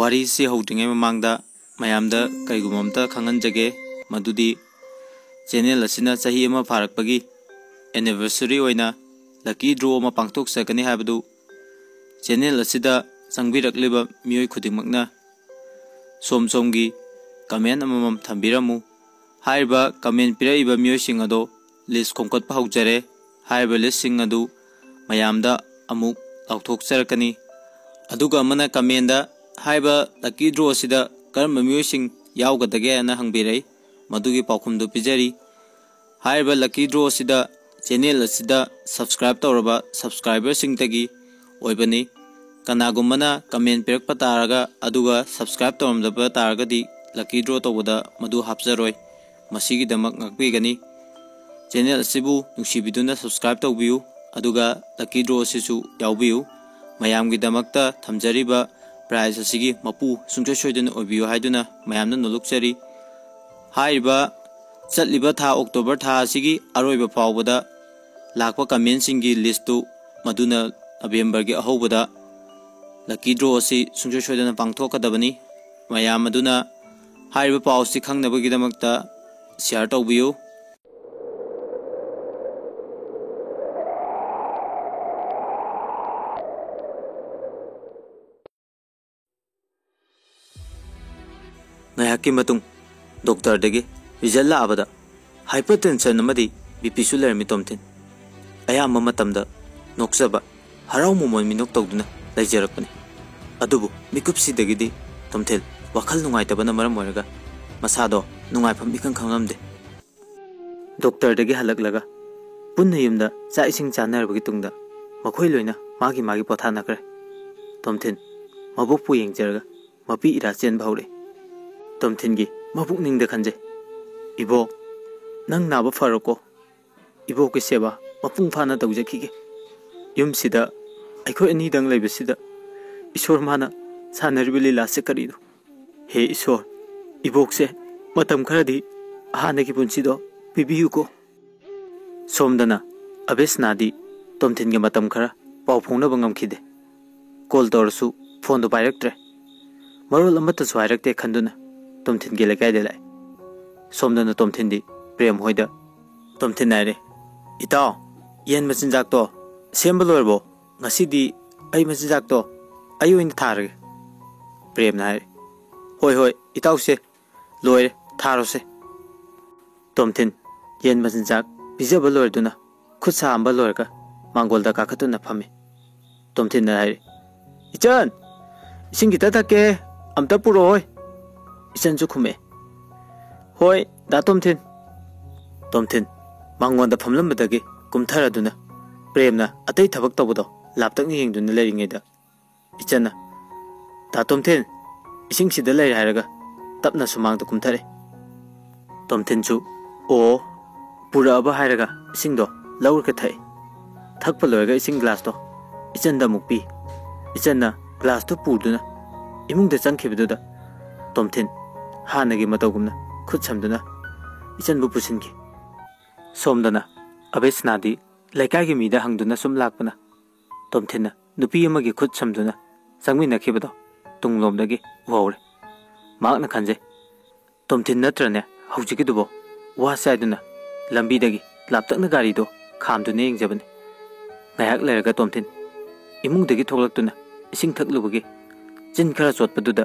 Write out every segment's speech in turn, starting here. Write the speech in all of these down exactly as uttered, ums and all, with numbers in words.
ꯋꯥꯔꯤꯁꯤ ꯍꯧꯗ꯭ꯔꯤꯉꯩ ꯃꯃꯥꯡꯗ ꯃꯌꯥꯝꯗ ꯀꯔꯤꯒꯨꯝꯕ ꯑꯝꯇ ꯈꯪꯍꯟꯖꯒꯦ꯫ ꯃꯗꯨꯗꯤ ꯆꯦꯅꯦꯜ ꯑꯁꯤꯅ ꯆꯍꯤ ꯑꯃ ꯐꯥꯔꯛꯄꯒꯤ ꯑꯦꯅꯤꯚꯔꯁꯔꯤ ꯑꯣꯏꯅ ꯂꯛꯀꯤ ꯗ꯭ꯔꯣ ꯑꯃ ꯄꯥꯡꯊꯣꯛꯆꯒꯅꯤ ꯍꯥꯏꯕꯗꯨ ꯆꯦꯅꯦꯜ ꯑꯁꯤꯗ ꯆꯪꯕꯤꯔꯛꯂꯤꯕ ꯃꯤꯑꯣꯏ ꯈꯨꯗꯤꯡꯃꯛꯅ ꯁꯣꯝ ꯁꯣꯝꯒꯤ ꯀꯃꯦꯟ ꯑꯃꯃꯝ ꯊꯝꯕꯤꯔꯝꯃꯨ꯫ ꯍꯥꯏꯔꯤꯕ ꯀꯃꯦꯟ ꯄꯤꯔꯛꯏꯕ ꯃꯤꯑꯣꯏꯁꯤꯡ ꯑꯗꯣ ꯂꯤꯁ ꯈꯣꯝꯒꯠꯄ ꯍꯧꯖꯔꯦ꯫ ꯍꯥꯏꯔꯤꯕ ꯂꯤꯁꯁꯤꯡ ꯑꯗꯨ ꯃꯌꯥꯝꯗ ꯑꯃꯨꯛ ꯂꯥꯎꯊꯣꯛꯆꯔꯛꯀꯅꯤ꯫ ꯑꯗꯨꯒ ꯑꯃꯅ ꯀꯃꯦꯟꯗ ꯍꯥꯏꯔꯤꯕ ꯂꯛꯀꯤ ꯗ꯭ꯔꯣ ꯑꯁꯤꯗ ꯀꯔꯝꯕ ꯃꯤꯑꯣꯏꯁꯤꯡ ꯌꯥꯎꯒꯗꯒꯦ ꯍꯥꯏꯅ ꯍꯪꯕꯤꯔꯛꯏ꯫ ꯃꯗꯨꯒꯤ ꯄꯥꯎꯈꯨꯝꯗꯨ ꯄꯤꯖꯔꯤ꯫ ꯍꯥꯏꯔꯤꯕ ꯂꯛꯀꯤ ꯗ꯭ꯔꯣ ꯑꯁꯤꯗ ꯆꯦꯅꯦꯜ ꯑꯁꯤꯗ ꯁꯕꯁꯀ꯭ꯔꯥꯏꯕ ꯇꯧꯔꯕ ꯁꯕꯁꯀ꯭ꯔꯥꯏꯕꯔꯁꯤꯡꯗꯒꯤ ꯑꯣꯏꯕꯅꯤ꯫ ꯀꯅꯥꯒꯨꯝꯕꯅ ꯀꯃꯦꯟ ꯄꯤꯔꯛꯄ ꯇꯥꯔꯒ ꯑꯗꯨꯒ ꯁꯕꯁꯀ꯭ꯔꯥꯏꯕ ꯇꯧꯔꯝꯗꯕ ꯇꯥꯔꯒꯗꯤ ꯂꯛꯀꯤ ꯗ꯭ꯔꯣ ꯇꯧꯕꯗ ꯃꯗꯨ ꯍꯥꯞꯆꯔꯣꯏ꯫ ꯃꯁꯤꯒꯤꯗꯃꯛ ꯉꯥꯛꯄꯤꯒꯅꯤ꯫ ꯆꯦꯅꯦꯜ ꯑꯁꯤꯕꯨ ꯅꯨꯡꯁꯤꯕꯤꯗꯨꯅ ꯁꯕꯁꯀ꯭ꯔꯥꯏꯕ ꯇꯧꯕꯤꯌꯨ, ꯑꯗꯨꯒ ꯂꯛꯀꯤ ꯗ꯭ꯔꯣ ꯑꯁꯤꯁꯨ ꯌꯥꯎꯕꯤꯌꯨ꯫ ꯃꯌꯥꯝꯒꯤꯗꯃꯛꯇ ꯊꯝꯖꯔꯤꯕ ꯄ꯭ꯔꯥꯏꯖ ꯑꯁꯤꯒꯤ ꯃꯄꯨ ꯁꯨꯡꯁꯣꯏ ꯁꯣꯏꯗꯅ ꯑꯣꯏꯕꯤꯌꯨ ꯍꯥꯏꯗꯨꯅ ꯃꯌꯥꯝꯗ ꯅꯣꯂꯨꯛꯆꯔꯤ꯫ ꯍꯥꯏꯔꯤꯕ ꯆꯠꯂꯤꯕ ꯊꯥ ꯑꯣꯛꯇꯣꯕꯔ ꯊꯥ ꯑꯁꯤꯒꯤ ꯑꯔꯣꯏꯕ ꯐꯥꯎꯕꯗ ꯂꯥꯛꯄ ꯀꯃꯦꯟꯁꯤꯡꯒꯤ ꯂꯤꯁꯇꯨ ꯃꯗꯨꯅ ꯅꯕꯦꯝꯕꯔꯒꯤ ꯑꯍꯧꯕꯗ ꯂꯛꯀꯤ ꯗ꯭ꯔꯣ ꯑꯁꯤ ꯁꯨꯡꯁꯣꯏ ꯁꯣꯏꯗꯅ ꯄꯥꯡꯊꯣꯛꯀꯗꯕꯅꯤ꯫ ꯃꯌꯥꯝ ꯑꯗꯨꯅ ꯍꯥꯏꯔꯤꯕ ꯄꯥꯎ ꯑꯁꯤ ꯈꯪꯅꯕꯒꯤꯗꯃꯛꯇ ꯁꯤꯌꯥꯔ ꯇꯧꯕꯤꯌꯨ꯫ ꯉꯥꯏꯍꯥꯛꯀꯤ ꯃꯇꯨꯡ ꯗꯣꯛꯇꯔꯗꯒꯤ ꯔꯤꯖꯜ ꯂꯥꯛꯑꯕꯗ ꯍꯥꯏꯄꯔ ꯇꯦꯟꯁꯟ ꯑꯃꯗꯤ ꯕꯤ ꯄꯤꯁꯨ ꯂꯩꯔꯝꯃꯤ ꯇꯣꯝꯊꯤꯟ꯫ ꯑꯌꯥꯝꯕ ꯃꯇꯝꯗ ꯅꯣꯛꯆꯕ, ꯍꯔꯥꯎ ꯃꯃꯣꯟ ꯃꯤꯅꯣꯛ ꯇꯧꯗꯨꯅ ꯂꯩꯖꯔꯛꯄꯅꯤ꯫ ꯑꯗꯨꯕꯨ ꯃꯤꯀꯨꯞꯁꯤꯗꯒꯤꯗꯤ ꯇꯣꯝꯊꯤꯟ ꯋꯥꯈꯜ ꯅꯨꯡꯉꯥꯏꯇꯕꯅ ꯃꯔꯝ ꯑꯣꯏꯔꯒ ꯃꯁꯥꯗꯣ ꯅꯨꯡꯉꯥꯏꯐꯝ ꯏꯈꯪ ꯈꯪꯂꯝꯗꯦ꯫ ꯗꯣꯛꯇꯔꯗꯒꯤ ꯍꯜꯂꯛꯂꯒ ꯄꯨꯟꯅ ꯌꯨꯝꯗ ꯆꯥꯛ ꯏꯁꯤꯡ ꯆꯥꯅꯔꯕꯒꯤ ꯇꯨꯡꯗ ꯃꯈꯣꯏ ꯂꯣꯏꯅ ꯃꯥꯒꯤ ꯃꯥꯒꯤ ꯄꯣꯊꯥꯅꯈ꯭ꯔꯦ꯫ ꯇꯣꯝꯊꯤꯟ ꯃꯕꯣꯛꯄꯨ ꯌꯦꯡꯖꯔꯒ ꯃꯄꯤ ꯏꯔꯥ ꯆꯦꯟꯕ ꯍꯧꯔꯛꯏ꯫ ꯇꯣꯝꯊꯤꯟꯒꯤ ꯃꯄꯨꯛꯅꯤꯡꯗ ꯈꯟꯖꯩ, "ꯏꯕꯣꯛ, ꯅꯪ ꯅꯥꯕ ꯐꯔꯣꯀꯣ꯫ ꯏꯕꯣꯛꯀꯤ ꯁꯦꯕꯥ ꯃꯄꯨꯡ ꯐꯥꯅ ꯇꯧꯖꯈꯤꯒꯦ꯫ ꯌꯨꯝꯁꯤꯗ ꯑꯩꯈꯣꯏ ꯑꯅꯤꯗꯪ ꯂꯩꯕꯁꯤꯗ ꯏꯁꯣꯔ ꯃꯥꯅ ꯁꯥꯟꯅꯔꯤꯕ ꯂꯤꯂꯥꯁꯦ ꯀꯔꯤꯅꯣ? ꯍꯦ ꯏꯁꯣꯔ, ꯏꯕꯣꯛꯁꯦ ꯃꯇꯝ ꯈꯔꯗꯤ ꯍꯥꯟꯅꯒꯤ ꯄꯨꯟꯁꯤꯗꯣ ꯄꯤꯕꯤꯌꯨꯀꯣ"꯫ ꯁꯣꯝꯗꯅ ꯑꯕꯦꯁꯅꯥꯗꯤ ꯇꯣꯝꯊꯤꯟꯒ ꯃꯇꯝ ꯈꯔ ꯄꯥꯎ ꯐꯥꯎꯅꯕ ꯉꯝꯈꯤꯗꯦ꯫ ꯀꯣꯜ ꯇꯧꯔꯁꯨ ꯐꯣꯟꯗꯣ ꯄꯥꯏꯔꯛꯇ꯭ꯔꯦ꯫ ꯃꯔꯣꯜ ꯑꯃꯠꯇꯁꯨ ꯍꯥꯏꯔꯛꯇꯦ ꯈꯟꯗꯨꯅ ꯇꯣꯝꯊꯤꯟꯒꯤ ꯂꯩꯀꯥꯏꯗ ꯂꯥꯛꯑꯦ꯫ ꯁꯣꯝꯗꯅ ꯇꯣꯝꯊꯤꯟꯗꯤ ꯄ꯭ꯔꯦꯝ ꯍꯣꯏꯗ ꯇꯣꯝꯊꯤꯟ ꯍꯥꯏꯔꯦ, "ꯏꯇꯥꯎ, ꯌꯦꯟ ꯃꯆꯤꯟꯖꯥꯛꯇꯣ ꯁꯦꯝꯕ ꯂꯣꯏꯔꯕꯣ? ꯉꯁꯤꯗꯤ ꯑꯩ ꯃꯆꯤꯟꯖꯥꯛꯇꯣ ꯑꯩ ꯑꯣꯏꯅ ꯊꯥꯔꯒꯦ꯫" ꯄ꯭ꯔꯦꯝꯅ ꯍꯥꯏꯔꯦ, "ꯍꯣꯏ ꯍꯣꯏ ꯏꯇꯥꯎꯁꯦ, ꯂꯣꯏꯔꯦ, ꯊꯥꯔꯣꯁꯦ꯫" ꯇꯣꯝꯊꯤꯟ ꯌꯦꯟ ꯃꯆꯤꯟꯖꯥꯛ ꯄꯤꯖꯕ ꯂꯣꯏꯔꯗꯨꯅ ꯈꯨꯠ ꯁꯥ ꯑꯝꯕ ꯂꯣꯏꯔꯒ ꯃꯥꯡꯒꯣꯜꯗ ꯀꯥꯈꯠꯇꯨꯅ ꯐꯝꯃꯤ꯫ ꯇꯣꯝꯊꯤꯟꯅ ꯍꯥꯏꯔꯤ, "ꯏꯆꯟ, ꯏꯁꯤꯡ ꯈꯤꯇ ꯊꯛꯀꯦ, ꯑꯝꯇ ꯄꯨꯔꯛꯑꯣꯏ?" ꯏꯆꯟꯁꯨ ꯈꯨꯝꯃꯛꯑꯦ, "ꯍꯣꯏ ꯗꯥ ꯇꯣꯝꯊꯤꯟ꯫" ꯇꯣꯝꯊꯤꯟ ꯃꯥꯡꯒꯣꯟꯗ ꯐꯝꯂꯝꯕꯗꯒꯤ ꯀꯨꯝꯊꯔꯗꯨꯅ ꯄ꯭ꯔꯦꯝꯅ ꯑꯇꯩ ꯊꯕꯛ ꯇꯧꯕꯗꯣ ꯂꯥꯞꯇꯛꯅ ꯌꯦꯡꯗꯨꯅ ꯂꯩꯔꯤꯉꯩꯗ ꯏꯆꯟꯅ, "ꯗꯥ ꯇꯣꯝꯊꯤꯟ, ꯏꯁꯤꯡ ꯁꯤꯗ ꯂꯩꯔꯦ," ꯍꯥꯏꯔꯒ ꯇꯞꯅ ꯁꯨꯃꯥꯡꯗ ꯀꯨꯝꯊꯔꯦ꯫ ꯇꯣꯝꯊꯤꯟꯁꯨ, "ꯑꯣ, ꯄꯨꯔꯛꯑꯕ?" ꯍꯥꯏꯔꯒ ꯏꯁꯤꯡꯗꯣ ꯂꯧꯔꯒ ꯊꯛꯏ꯫ ꯊꯛꯄ ꯂꯣꯏꯔꯒ ꯏꯁꯤꯡ ꯒ꯭ꯂꯥꯁꯇꯣ ꯏꯆꯟꯗ ꯑꯃꯨꯛ ꯄꯤ꯫ ꯏꯆꯟꯅ ꯒ꯭ꯂꯥꯁꯇꯨ ꯄꯨꯗꯨꯅ ꯏꯃꯨꯡꯗ ꯆꯪꯈꯤꯕꯗꯨꯗ ꯇꯣꯝꯊꯤꯟ ꯍꯥꯟꯅꯒꯤ ꯃꯇꯧꯒꯨꯝꯅ ꯈꯨꯠ ꯁꯝꯗꯨꯅ ꯏꯆꯟꯕꯨ ꯄꯨꯁꯤꯟꯈꯤ꯫ ꯁꯣꯝꯗꯅ ꯑꯕꯦꯁꯅꯥꯗꯤ ꯂꯩꯀꯥꯏꯒꯤ ꯃꯤꯗ ꯍꯪꯗꯨꯅ ꯁꯨꯝ ꯂꯥꯛꯄꯅ ꯇꯣꯝꯊꯤꯟꯅ ꯅꯨꯄꯤ ꯑꯃꯒꯤ ꯈꯨꯠ ꯁꯝꯗꯨꯅ ꯆꯪꯃꯤꯟꯅꯈꯤꯕꯗꯣ ꯇꯨꯡꯂꯣꯝꯗꯒꯤ ꯎꯍꯧꯔꯦ꯫ ꯃꯍꯥꯛꯅ ꯈꯟꯖꯩ, "ꯇꯣꯝꯊꯤꯟ ꯅꯠꯇ꯭ꯔꯅꯦ ꯍꯧꯖꯤꯛꯀꯤꯗꯨꯕꯣ? ꯋꯥꯁꯦ" ꯍꯥꯏꯗꯨꯅ ꯂꯝꯕꯤꯗꯒꯤ ꯂꯥꯞꯇꯛꯅ ꯒꯥꯔꯤꯗꯣ ꯈꯥꯝꯗꯨꯅ ꯌꯦꯡꯖꯕꯅꯤ꯫ ꯉꯥꯏꯍꯥꯛ ꯂꯩꯔꯒ ꯇꯣꯝꯊꯤꯟ ꯏꯃꯨꯡꯗꯒꯤ ꯊꯣꯛꯂꯛꯇꯨꯅ ꯏꯁꯤꯡ ꯊꯛꯂꯨꯕꯒꯤ ꯆꯤꯟ ꯈꯔ ꯆꯣꯠꯄꯗꯨꯗ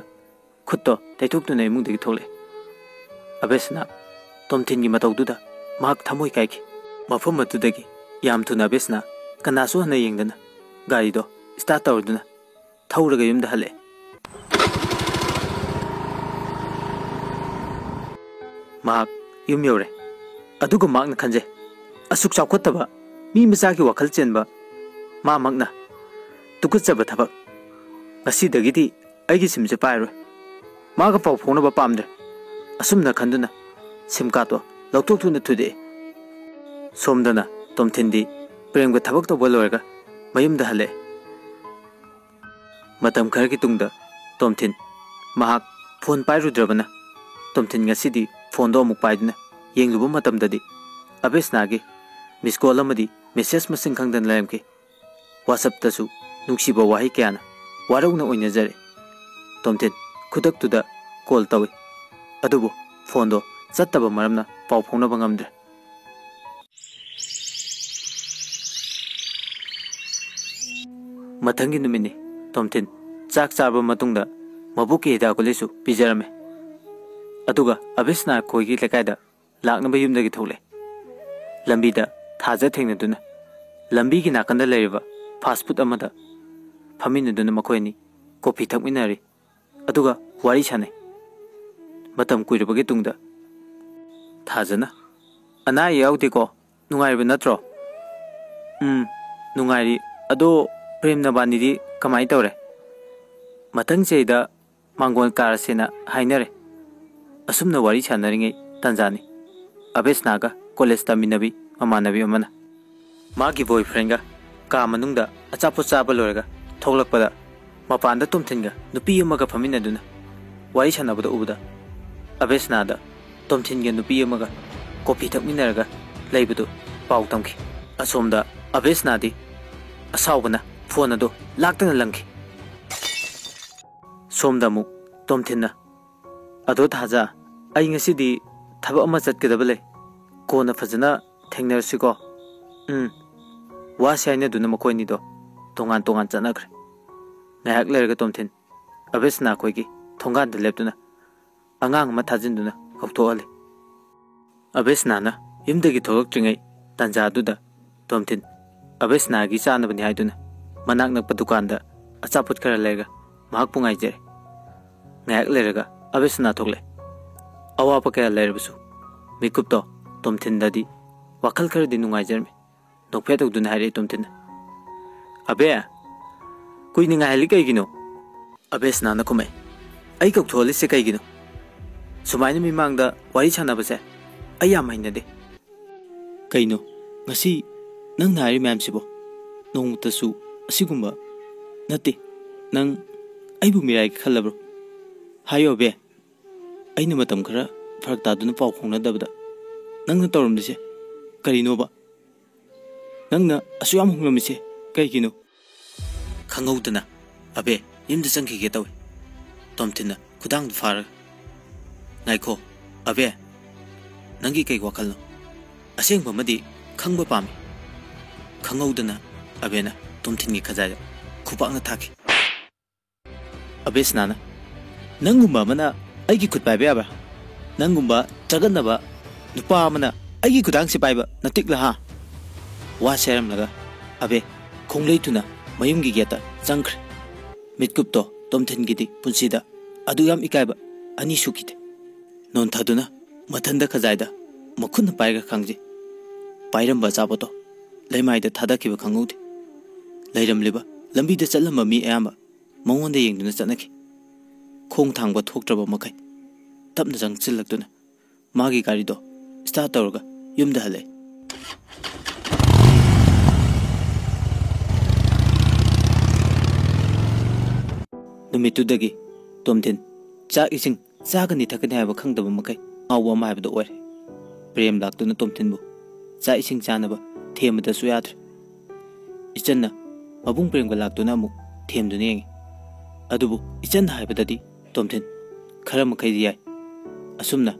ꯈꯨꯠꯇꯣ ꯇꯩꯊꯣꯛꯇꯨꯅ ꯏꯃꯨꯡꯗꯒꯤ ꯊꯣꯛꯂꯛꯑꯦ꯫ ꯑꯕꯦꯁꯅꯥ ꯇꯣꯝꯊꯤꯟꯒꯤ ꯃꯇꯧꯗꯨꯗ ꯃꯍꯥꯛ ꯊꯃꯣꯏ ꯀꯥꯏꯈꯤ꯫ ꯃꯐꯝ ꯑꯗꯨꯗꯒꯤ ꯌꯥꯝ ꯊꯨꯅ ꯑꯕꯦꯁꯅꯥ ꯀꯅꯥꯁꯨ ꯍꯟꯅ ꯌꯦꯡꯗꯅ ꯒꯥꯔꯤꯗꯣ ꯁ꯭ꯇꯥꯔꯠ ꯇꯧꯔꯗꯨꯅ ꯊꯧꯔꯒ ꯌꯨꯝꯗ ꯍꯜꯂꯛꯑꯦ꯫ ꯃꯍꯥꯛ ꯌꯨꯝ ꯌꯧꯔꯦ꯫ ꯑꯗꯨꯒ ꯃꯍꯥꯛꯅ ꯈꯟꯖꯩ, "ꯑꯁꯨꯛ ꯆꯥꯎꯈꯠꯇꯕ, ꯃꯤ ꯃꯆꯥꯒꯤ ꯋꯥꯈꯜ ꯆꯦꯟꯕ ꯃꯥꯃꯛꯅ ꯇꯨꯀꯠꯆꯕ ꯊꯕꯛ꯫ ꯉꯁꯤꯗꯒꯤꯗꯤ ꯑꯩꯒꯤ ꯁꯤꯝꯁꯦ ꯄꯥꯏꯔꯣꯏ꯫ ꯃꯥꯒ ꯄꯥꯎ ꯐꯥꯎꯅꯕ ꯄꯥꯝꯗ꯭ꯔꯦ꯫" ꯑꯁꯨꯝꯅ ꯈꯟꯗꯨꯅ ꯁꯤꯝ ꯀꯥꯔꯠꯇꯣ ꯂꯧꯊꯣꯛꯇꯨꯅ ꯊꯨꯗꯦꯛꯑꯦ꯫ ꯁꯣꯝꯗꯅ ꯇꯣꯝꯊꯤꯟꯗꯤ ꯄ꯭ꯔꯦꯝꯒ ꯊꯕꯛ ꯇꯧꯕ ꯂꯣꯏꯔꯒ ꯃꯌꯨꯝꯗ ꯍꯜꯂꯛꯑꯦ꯫ ꯃꯇꯝ ꯈꯔꯒꯤ ꯇꯨꯡꯗ ꯇꯣꯝꯊꯤꯟ ꯃꯍꯥꯛ ꯐꯣꯟ ꯄꯥꯏꯔꯨꯗ꯭ꯔꯕꯅ ꯇꯣꯝꯊꯤꯟ ꯉꯁꯤꯗꯤ ꯐꯣꯟꯗꯣ ꯑꯃꯨꯛ ꯄꯥꯏꯗꯨꯅ ꯌꯦꯡꯂꯨꯕ ꯃꯇꯝꯗꯗꯤ ꯑꯕꯦꯁꯅꯥꯒꯤ ꯃꯤꯁ ꯀꯣꯜ ꯑꯃꯗꯤ ꯃꯦꯁꯦꯖ ꯃꯁꯤꯡ ꯈꯪꯗꯅ ꯂꯩꯔꯝꯈꯤ꯫ ꯋꯥꯆꯞꯇꯁꯨ ꯅꯨꯡꯁꯤꯕ ꯋꯥꯍꯩ ꯀꯌꯥꯅ ꯋꯥꯔꯧꯅ ꯑꯣꯏꯅꯖꯔꯦ꯫ ꯇꯣꯝꯊꯤꯟ ꯈꯨꯗꯛꯇꯨꯗ ꯀꯣꯜ ꯇꯧꯏ꯫ ꯑꯗꯨꯕꯨ ꯐꯣꯟꯗꯣ ꯆꯠꯇꯕ ꯃꯔꯝꯅ ꯄꯥꯎ ꯐꯥꯎꯅꯕ ꯉꯝꯗ꯭ꯔꯦ꯫ ꯃꯊꯪꯒꯤ ꯅꯨꯃꯤꯠꯅꯤ꯫ ꯇꯣꯝꯊꯤꯟ ꯆꯥꯛ ꯆꯥꯔꯕ ꯃꯇꯨꯡꯗ ꯃꯕꯣꯛꯀꯤ ꯍꯤꯗꯥꯛ ꯒꯨꯂꯤꯁꯨ ꯄꯤꯖꯔꯝꯃꯦ꯫ ꯑꯗꯨꯒ ꯑꯕꯦꯁꯅꯥ ꯈꯣꯏꯒꯤ ꯂꯩꯀꯥꯏꯗ ꯂꯥꯛꯅꯕ ꯌꯨꯝꯗꯒꯤ ꯊꯣꯛꯂꯛꯑꯦ꯫ ꯂꯝꯕꯤꯗ ꯊꯥꯖ ꯊꯦꯡꯅꯗꯨꯅ ꯂꯝꯕꯤꯒꯤ ꯅꯥꯀꯟꯗ ꯂꯩꯔꯤꯕ ꯐꯥꯁ ꯐꯨꯗ ꯑꯃꯗ ꯐꯝꯃꯤꯟꯅꯗꯨꯅ ꯃꯈꯣꯏ ꯑꯅꯤ ꯀꯣꯐꯤ ꯊꯛꯃꯤꯟꯅꯔꯤ꯫ ꯑꯗꯨꯒ ꯋꯥꯔꯤ ꯁꯥꯟꯅꯩ꯫ ꯃꯇꯝ ꯀꯨꯏꯔꯕꯒꯤ ꯇꯨꯡꯗ ꯊꯥꯖꯅ, "ꯑꯅꯥ ꯑꯌꯦꯛ ꯌꯥꯎꯗꯦꯀꯣ? ꯅꯨꯡꯉꯥꯏꯔꯤꯕ ꯅꯠꯇ꯭ꯔꯣ?" "ꯎꯝ, ꯅꯨꯡꯉꯥꯏꯔꯤ꯫ ꯑꯗꯣ ꯄ꯭ꯔꯦꯝ ꯅꯕꯥꯅꯤꯗꯤ ꯀꯃꯥꯏ ꯇꯧꯔꯦ? ꯃꯊꯪ ꯆꯍꯤꯗ ꯃꯥꯡꯒꯣꯜ ꯀꯥꯔꯁꯦꯅ ꯍꯥꯏꯅꯔꯦ꯫" ꯑꯁꯨꯝꯅ ꯋꯥꯔꯤ ꯁꯥꯟꯅꯔꯤꯉꯩ ꯇꯥꯟꯖꯥꯅꯤ꯫ ꯑꯕꯦꯁꯅꯥꯒ ꯀꯣꯂꯦꯖ ꯇꯝꯃꯤꯟꯅꯕꯤ ꯃꯃꯥꯟꯅꯕꯤ ꯑꯃꯅ ꯃꯥꯒꯤ ꯕꯣꯏꯐ꯭ꯔꯦꯟꯒ ꯀꯥ ꯃꯅꯨꯡꯗ ꯑꯆꯥꯄꯣꯠ ꯆꯥꯕ ꯂꯣꯏꯔꯒ ꯊꯣꯛꯂꯛꯄꯗ, ꯃꯄꯥꯟꯗ ꯇꯣꯝꯊꯤꯟꯒ ꯅꯨꯄꯤ ꯑꯃꯒ ꯐꯝꯃꯤꯟꯅꯗꯨꯅ ꯋꯥꯔꯤ ꯁꯥꯟꯅꯕꯗ ꯎꯕꯗ, ꯑꯕꯦꯁꯅꯥꯗ ꯇꯣꯝꯊꯤꯟꯒ ꯅꯨꯄꯤ ꯑꯃꯒ ꯀꯣꯐꯤ ꯊꯛꯃꯤꯟꯅꯔꯒ ꯂꯩꯕꯗꯨ ꯄꯥꯎ ꯇꯝꯈꯤ꯫ ꯑꯁꯣꯝꯗ ꯑꯕꯦꯁꯅꯥꯗꯤ ꯑꯁꯥꯎꯕꯅ ꯐꯣꯟ ꯑꯗꯨ ꯂꯥꯛꯇꯅ ꯂꯪꯈꯤ꯫ ꯁꯣꯝꯗ ꯑꯃꯨꯛ ꯇꯣꯝꯊꯤꯟꯅ, "ꯑꯗꯣ ꯊꯥꯖ, ꯑꯩ ꯉꯁꯤꯗꯤ ꯊꯕꯛ ꯑꯃ ꯆꯠꯀꯗꯕ ꯂꯩ꯫ ꯀꯣꯟꯅ ꯐꯖꯅ ꯊꯦꯡꯅꯔꯁꯤꯀꯣ꯫" "ꯎꯝ꯫" ꯋꯥꯁꯤ ꯍꯥꯏꯅꯗꯨꯅ ꯃꯈꯣꯏ ꯑꯅꯤꯗꯣ ꯇꯣꯉꯥꯟ ꯇꯣꯉꯥꯟ ꯆꯠꯅꯈ꯭ꯔꯦ꯫ ꯉꯥꯏꯍꯥꯛ ꯂꯩꯔꯒ ꯇꯣꯝꯊꯤꯟ ꯑꯕꯦꯁꯅꯥ ꯈꯣꯏꯒꯤ ꯊꯣꯡꯒꯥꯟꯗ ꯂꯦꯞꯇꯨꯅ ꯑꯉꯥꯡ ꯑꯃ ꯊꯥꯖꯤꯟꯗꯨꯅ ꯀꯧꯊꯣꯛꯍꯜꯂꯤ꯫ ꯑꯕꯦꯁꯅꯥꯅ ꯌꯨꯝꯗꯒꯤ ꯊꯣꯛꯂꯛꯇ꯭ꯔꯤꯉꯩ ꯇꯥꯟꯖꯥꯗꯨꯗ ꯇꯣꯝꯊꯤꯟ ꯑꯕꯦꯁꯅꯥꯒꯤ ꯆꯥꯅꯕꯅꯤ ꯍꯥꯏꯗꯨꯅ ꯃꯅꯥꯛ ꯅꯛꯄ ꯗꯨꯀꯥꯟꯗ ꯑꯆꯥꯄꯣꯠ ꯈꯔ ꯂꯩꯔꯒ ꯃꯍꯥꯛꯄꯨ ꯉꯥꯏꯖꯔꯦ꯫ ꯉꯥꯏꯍꯥꯛ ꯂꯩꯔꯒ ꯑꯕꯦꯁꯅꯥ ꯊꯣꯛꯂꯛꯑꯦ꯫ ꯑꯋꯥꯕ ꯀꯌꯥ ꯂꯩꯔꯕꯁꯨ ꯃꯤꯀꯨꯞꯇꯣ ꯇꯣꯝꯊꯤꯟꯗꯗꯤ ꯋꯥꯈꯜ ꯈꯔꯗꯤ ꯅꯨꯡꯉꯥꯏꯖꯔꯝꯃꯤ꯫ ꯅꯣꯛꯐꯦꯠ ꯇꯧꯗꯨꯅ ꯍꯥꯏꯔꯛꯑꯦ ꯇꯣꯝꯊꯤꯟꯅ, "ꯑꯕꯦ, ꯀꯨꯏꯅ ꯉꯥꯏꯍꯜꯂꯤ ꯀꯩꯒꯤꯅꯣ?" ꯑꯕꯦꯁꯅꯥꯅ ꯈꯨꯝꯃꯛꯑꯦ, "ꯑꯩ ꯀꯧꯊꯣꯛꯍꯜꯂꯤꯁꯦ ꯀꯩꯒꯤꯅꯣ? ꯁꯨꯃꯥꯏꯅ ꯃꯤꯃꯥꯡꯗ ꯋꯥꯔꯤ ꯁꯥꯟꯅꯕꯁꯦ ꯑꯩ ꯌꯥꯝ ꯍꯩꯅꯗꯦ꯫" "ꯀꯩꯅꯣ, ꯉꯁꯤ ꯅꯪꯅ ꯍꯥꯏꯔꯤ ꯃꯌꯥꯝꯁꯤꯕꯣ? ꯅꯣꯡꯃꯇꯁꯨ ꯑꯁꯤꯒꯨꯝꯕ ꯅꯠꯇꯦ꯫ ꯅꯪ ꯑꯩꯕꯨ ꯃꯤꯔꯥꯏꯒꯦ ꯈꯜꯂꯕ꯭ꯔꯣ? ꯍꯥꯏꯌꯣ ꯑꯕꯦ, ꯑꯩꯅ ꯃꯇꯝ ꯈꯔ ꯐꯔꯛ ꯇꯥꯗꯨꯅ ꯄꯥꯎ ꯐꯥꯎꯅꯗꯕꯗ ꯅꯪꯅ ꯇꯧꯔꯝꯂꯤꯁꯦ ꯀꯔꯤꯅꯣꯕ? ꯅꯪꯅ ꯑꯁꯨꯛ ꯌꯥꯝ ꯍꯣꯡꯂꯝꯃꯤꯁꯦ ꯀꯩꯒꯤꯅꯣ?" ꯈꯪꯍꯧꯗꯅ ꯑꯕꯦ ꯌꯨꯝꯗ ꯆꯪꯈꯤꯒꯦ ꯇꯧꯏ꯫ ꯇꯣꯝꯊꯤꯟꯅ ꯈꯨꯗꯥꯡꯗꯨ ꯐꯥꯔꯒ, "ꯉꯥꯏꯈꯣ, ꯑꯕꯦ, ꯅꯪꯒꯤ ꯀꯩ ꯋꯥꯈꯜꯅꯣ? ꯑꯁꯦꯡꯕ ꯑꯃꯗꯤ ꯈꯪꯕ ꯄꯥꯝꯃꯤ꯫" ꯈꯪꯍꯧꯗꯅ ꯑꯕꯦꯅ ꯇꯣꯝꯊꯤꯟꯒꯤ ꯈꯖꯥꯏꯗ ꯈꯨꯄꯥꯛꯅ ꯊꯥꯈꯤ꯫ ꯑꯕꯦꯁꯅꯥꯅ, "ꯅꯪꯒꯨꯝꯕ ꯑꯃꯅ ꯑꯩꯒꯤ ꯈꯨꯠ ꯄꯥꯏꯕ ꯌꯥꯕ꯭ꯔꯥ? ꯅꯪꯒꯨꯝꯕ ꯆꯒꯠꯅꯕ ꯅꯨꯄꯥ ꯑꯃꯅ ꯑꯩꯒꯤ ꯈꯨꯗꯥꯡꯁꯤ ꯄꯥꯏꯕ ꯅꯇꯤꯛꯂ ꯍꯥ?" ꯋꯥ ꯁꯦꯔꯝꯂꯒ ꯑꯕꯦ ꯈꯣꯡꯂꯩ ꯊꯨꯅ ꯃꯌꯨꯝꯒꯤ ꯒꯦꯠꯇ ꯆꯪꯈ꯭ꯔꯦ꯫ ꯃꯤꯠꯀꯨꯞꯇꯣ ꯇꯣꯝꯊꯤꯟꯒꯤꯗꯤ ꯄꯨꯟꯁꯤꯗ ꯑꯗꯨ ꯌꯥꯝ ꯏꯀꯥꯏꯕ ꯑꯅꯤ ꯁꯨꯈꯤꯗꯦ꯫ ꯅꯣꯟꯊꯗꯨꯅ ꯃꯊꯟꯗ ꯈꯖꯥꯏꯗ ꯃꯈꯨꯠꯅ ꯄꯥꯏꯔꯒ ꯈꯥꯡꯖꯩ꯫ ꯄꯥꯏꯔꯝꯕ ꯑꯆꯥꯄꯣꯠꯇꯣ ꯂꯩꯃꯥꯏꯗ ꯊꯥꯗꯈꯤꯕ ꯈꯪꯍꯧꯗꯦ꯫ ꯂꯩꯔꯝꯂꯤꯕ ꯂꯝꯕꯤꯗ ꯆꯠꯂꯝꯕ ꯃꯤ ꯑꯌꯥꯝꯕ ꯃꯉꯣꯟꯗ ꯌꯦꯡꯗꯨꯅ ꯆꯠꯅꯈꯤ꯫ ꯈꯣꯡ ꯊꯥꯡꯕ ꯊꯣꯛꯇ꯭ꯔꯕ ꯃꯈꯩ ꯇꯞꯅ ꯆꯪꯁꯤꯜꯂꯛꯇꯨꯅ ꯃꯥꯒꯤ ꯒꯥꯔꯤꯗꯣ ꯁ꯭ꯇꯥꯔꯠ ꯇꯧꯔꯒ ꯌꯨꯝꯗ ꯍꯜꯂꯛꯏ꯫ ꯅꯨꯃꯤꯠꯇꯨꯗꯒꯤ ꯇꯣꯝꯊꯤꯟ ꯆꯥꯛ ꯏꯁꯤꯡ ꯆꯥꯒꯅꯤ ꯊꯛꯀꯅꯤ ꯍꯥꯏꯕ ꯈꯪꯗꯕ ꯃꯈꯩ ꯉꯥꯎꯕ ꯑꯃ ꯍꯥꯏꯕꯗꯣ ꯑꯣꯏꯔꯦ꯫ ꯄ꯭ꯔꯦꯝ ꯂꯥꯛꯇꯨꯅ ꯇꯣꯝꯊꯤꯟꯕꯨ ꯆꯥꯛ ꯏꯁꯤꯡ ꯆꯥꯅꯕ ꯊꯦꯝꯕꯗꯁꯨ ꯌꯥꯗ꯭ꯔꯦ꯫ ꯏꯆꯟꯅ ꯃꯕꯨꯡ ꯄ꯭ꯔꯦꯝꯒ ꯂꯥꯛꯇꯨꯅ ꯑꯃꯨꯛ ꯊꯦꯝꯗꯨꯅ ꯌꯦꯡꯉꯤ꯫ ꯑꯗꯨꯕꯨ ꯏꯆꯟꯅ ꯍꯥꯏꯕꯗꯗꯤ ꯇꯣꯝꯊꯤꯟ ꯈꯔ ꯃꯈꯩꯗꯤ ꯌꯥꯏ꯫ ꯑꯁꯨꯝꯅ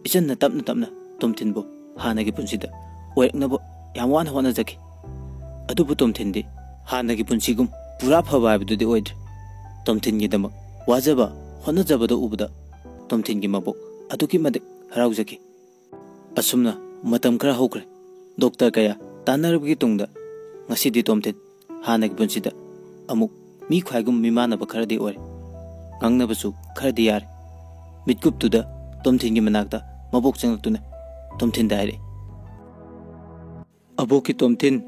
ꯏꯆꯟꯅ ꯇꯞꯅ ꯇꯞꯅ ꯇꯣꯝꯊꯤꯟꯕꯨ ꯍꯥꯟꯅꯒꯤ ꯄꯨꯟꯁꯤꯗ ꯑꯣꯏꯔꯛꯅꯕ ꯌꯥꯝ ꯋꯥꯅ ꯍꯣꯠꯅꯖꯈꯤ꯫ ꯑꯗꯨꯕꯨ ꯇꯣꯝꯊꯤꯟꯗꯤ ꯍꯥꯟꯅꯒꯤ ꯄꯨꯟꯁꯤꯒꯨꯝ ꯄꯨꯔꯥ ꯐꯕ ꯍꯥꯏꯕꯗꯨꯗꯤ ꯑꯣꯏꯗ꯭ꯔꯦ꯫ ꯇꯣꯝꯊꯤꯟꯒꯤꯗꯃꯛ ꯋꯥꯖꯕ ꯍꯣꯠꯅꯖꯕꯗ ꯎꯕꯗ ꯇꯣꯝꯊꯤꯟꯒꯤ ꯃꯕꯣꯛ ꯑꯗꯨꯛꯀꯤ ꯃꯇꯤꯛ ꯍꯔꯥꯎꯖꯈꯤ꯫ ꯑꯁꯨꯝꯅ ꯃꯇꯝ ꯈꯔ ꯍꯧꯈ꯭ꯔꯦ꯫ ꯗꯣꯛꯇꯔ ꯀꯌꯥ ꯇꯥꯟꯅꯔꯕꯒꯤ ꯇꯨꯡꯗ ꯉꯁꯤꯗꯤ ꯇꯣꯝꯊꯤꯟ ꯍꯥꯟꯅꯒꯤ ꯄꯨꯟꯁꯤꯗ ꯑꯃꯨꯛ ꯃꯤ ꯈ꯭ꯋꯥꯏꯒꯨꯝ ꯃꯤꯃꯥꯟꯅꯕ ꯈꯔꯗꯤ ꯑꯣꯏꯔꯦ꯫ ꯉꯥꯡꯅꯕꯁꯨ ꯈꯔꯗꯤ ꯌꯥꯔꯦ꯫ ꯃꯤꯠꯀꯨꯞꯇꯨꯗ ꯇꯣꯝꯊꯤꯟꯒꯤ ꯃꯅꯥꯛꯇ ꯃꯕꯣꯛ ꯆꯪꯂꯛꯇꯨꯅ ꯇꯣꯝꯊꯤꯟꯗ ꯍꯥꯏꯔꯛꯏ꯫ "ꯑꯕꯣꯛꯀꯤ ꯇꯣꯝꯊꯤꯟ,